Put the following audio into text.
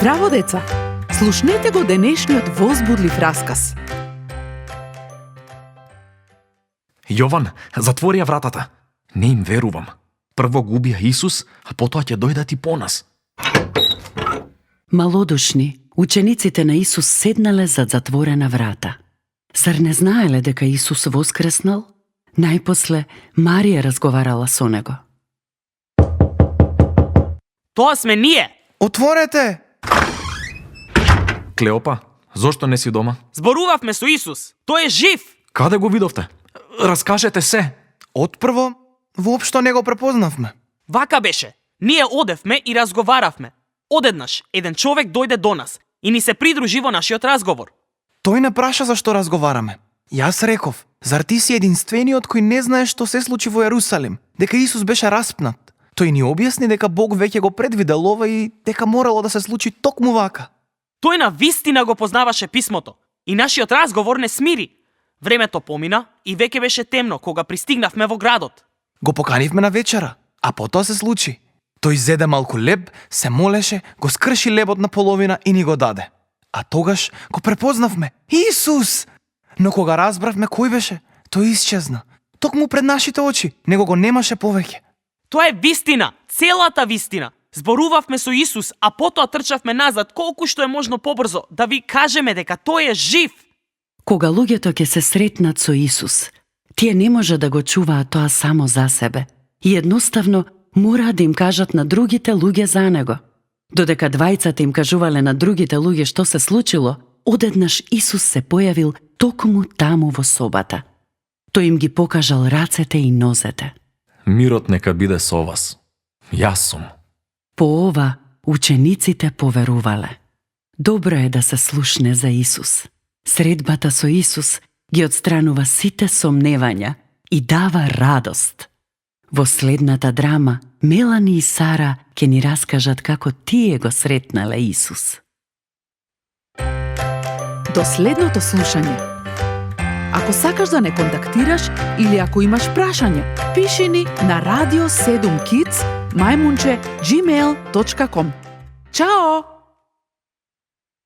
Здраво, деца! Слушнете го денешниот возбудлив расказ. Јован, затвори ја вратата. Не им верувам. Прво го убија Исус, а потоа ќе дојдат и по нас. Малодушни, учениците на Исус седнале зад затворена врата. Зар не знаеле дека Исус воскреснал? Најпосле Марија разговарала со него. Тоа сме ние! Отворете! Клеопа, зошто не си дома? Зборувавме со Исус! Тој е жив! Каде го видовте? Раскажете се. Отпрво, воопшто не го препознавме. Вака беше. Ние одевме и разговаравме. Одеднаш, еден човек дојде до нас и ни се придружи во нашиот разговор. Тој не праша зашто разговараме. Јас реков, зар ти си единствениот кој не знае што се случи во Јерусалим, дека Исус беше распнат. Тој ни објасни дека Бог веќе го предвидел ова и дека морало да се случи токму вака. Тој на вистина го познаваше писмото и нашиот разговор не смири. Времето помина и веќе беше темно кога пристигнавме во градот. Го поканивме на вечера, а потоа се случи. Тој зеде малку леб, се молеше, го скрши лебот на половина и ни го даде. А тогаш го препознавме. Исус! Но кога разбравме кој беше, тој исчезна. Токму пред нашите очи, него го немаше повеќе. Тоа е вистина, целата вистина. Зборувавме со Исус, а потоа трчавме назад колку што е можно побрзо да ви кажеме дека тој е жив. Кога луѓето ќе се сретнат со Исус, тие не може да го чуваат тоа само за себе и едноставно мора да им кажат на другите луѓе за него. Додека двајцата им кажувале на другите луѓе што се случило, одеднаш Исус се појавил токму таму во собата. Тој им ги покажал рацете и нозете. Мирот нека биде со вас. Јас сум. По ова учениците поверувале. Добро е да се слушне за Исус. Средбата со Исус ги отстранува сите сомневања и дава радост. Во следната драма, Мелани и Сара ќе ни раскажат како тие го сретнале Исус. До следното слушање. Ако сакаш да не контактираш или ако имаш прашање, пиши ни на radio7kids@gmail.com. Чао!